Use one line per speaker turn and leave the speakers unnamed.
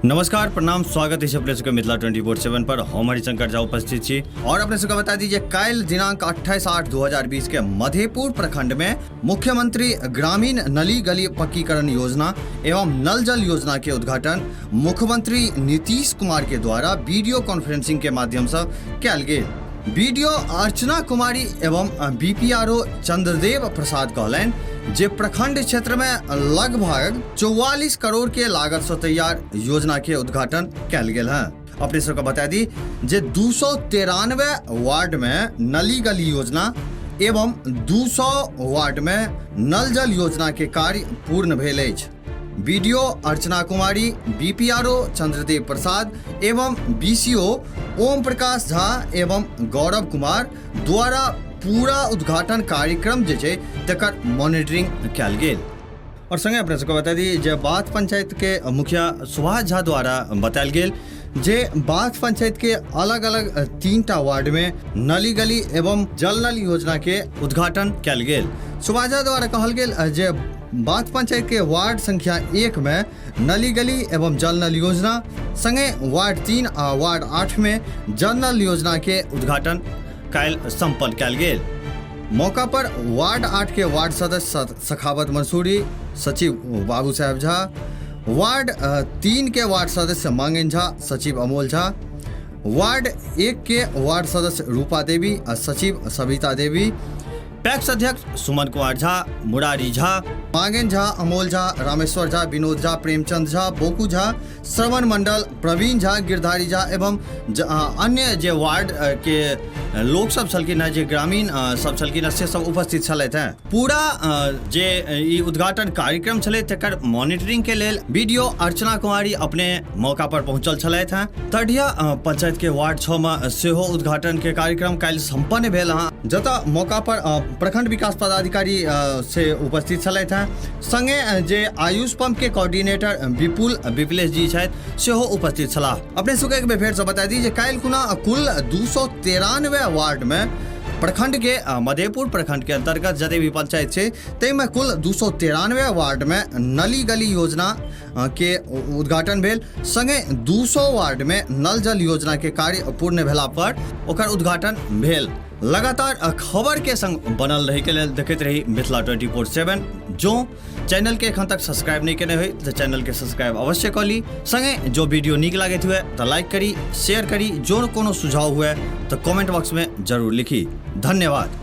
नमस्कार, प्रणाम, स्वागत है अपने सबके मिथिला 24/7 पर। हम हरिशंकर झा उपस्थित छी और अपने सबके बता दीजिए काल्हि दिनांक 28/8/2020 के मधेपुर प्रखंड में मुख्यमंत्री ग्रामीण नली गली पक्कीकरण योजना एवं नल जल योजना के उद्घाटन मुख्यमंत्री नीतीश कुमार के द्वारा वीडियो कॉन्फ्रेंसिंग के माध्यम से कयल गेल। बीडीओ अर्चना कुमारी एवं बीपीआरओ चंद्रदेव प्रसाद कहलनि जे प्रखंड क्षेत्र में लगभग 44 करोड़ के लागत से तैयार योजना के उद्घाटन कयल गेल है। अपने सबके बता दी जे 293 वार्ड में नली गली योजना एवं 200 वार्ड में नल जल योजना के कार्य पूर्ण भेल अछि। बीडीओ अर्चना कुमारी, बीपीआरओ चंद्रदेव प्रसाद एवं बीसीओ ओम प्रकाश झा एवं गौरव कुमार द्वारा पूरा उद्घाटन कार्यक्रम जे छै तकर मॉनिटरिंग कयल गेल। और संगे अपने सबके बता दी जे बाथ पंचायत के मुखिया सुभाष झा द्वारा बतायल गेल जे बाथ पंचायत के अलग अलग 3टा वार्ड में नली गली एवं जल नल योजना के उद्घाटन कयल गेल। सुभाष झा द्वारा कहल गेल जे बाथ पंचायत के वार्ड संख्या 1 में नली गली एवं जल नल योजना संगे वार्ड 3 आ वार्ड 8 में जल नल योजना के उद्घाटन काल्हि संपन्न कयल गेल। मौका पर वार्ड 8 के वार्ड सदस्य सखावत मंसूरी, सचिव बाबू साहेब झा, वार्ड 3 के वार्ड सदस्य मांगेन झा, सचिव अमोल झा, वार्ड 1 के वार्ड सदस्य रूपा देवी आ सचिव सविता देवी, पैक्स अध्यक्ष सुमन कुमार झा, मुरारी झा, मांगेन झा, अमोल झा, रामेश्वर झा, विनोद झा, प्रेमचंद झा, बोकू झा, श्रवण मंडल, प्रवीण झा, गिरधारी झा एवं अन्य जे वार्ड के लोक सब छलखिन हेँ, जे ग्रामीण सब छलखिन हेँ, से सब उपस्थित छलथि हेँ। पूरा जे ई उद्घाटन कार्यक्रम छलै तकर मॉनिटरिंग के लेल बीडीओ अर्चना कुमारी अपने मौका पर पहुंचल छलथि हेँ। तढ़िया पंचायत के वार्ड 6 में सेहो उद्घाटन के कार्यक्रम काल्हि संपन्न भेल हँ, जतऽ मौका पर प्रखंड विकास पदाधिकारी से उपस्थित छलथि हेँ। संगे जे आयुष पंप के कोऑर्डिनेटर विपुल विप्लेश जी छथि सेहो उपस्थित छलाह। अपने सबके एक बेर फेरसँ बता दी जे काल्हि खुना कुल 293 वार्ड में प्रखंड के मधेपुर प्रखंड के अंतर्गत जते भी पंचायत छै ताहिमे कुल 293 वार्ड में नली गली योजना के उद्घाटन भेल। संगे 200 वार्ड में नल जल योजना के कार्य पूर्ण भेला पर ओकर उद्घाटन भेल। लगातार खबर के संग बनल रहे के लेल देखैत रही मिथिला 24/7। जो चैनल के एखन तक सब्सक्राइब नहीं केने होई तो चैनल के सब्सक्राइब अवश्य कऽ ली। संगे जो वीडियो नीक लागैत हुए तो लाइक करी, शेयर करी, जो कोनो सुझाव हुए तो कमेंट बॉक्स में जरूर लिखी। धन्यवाद।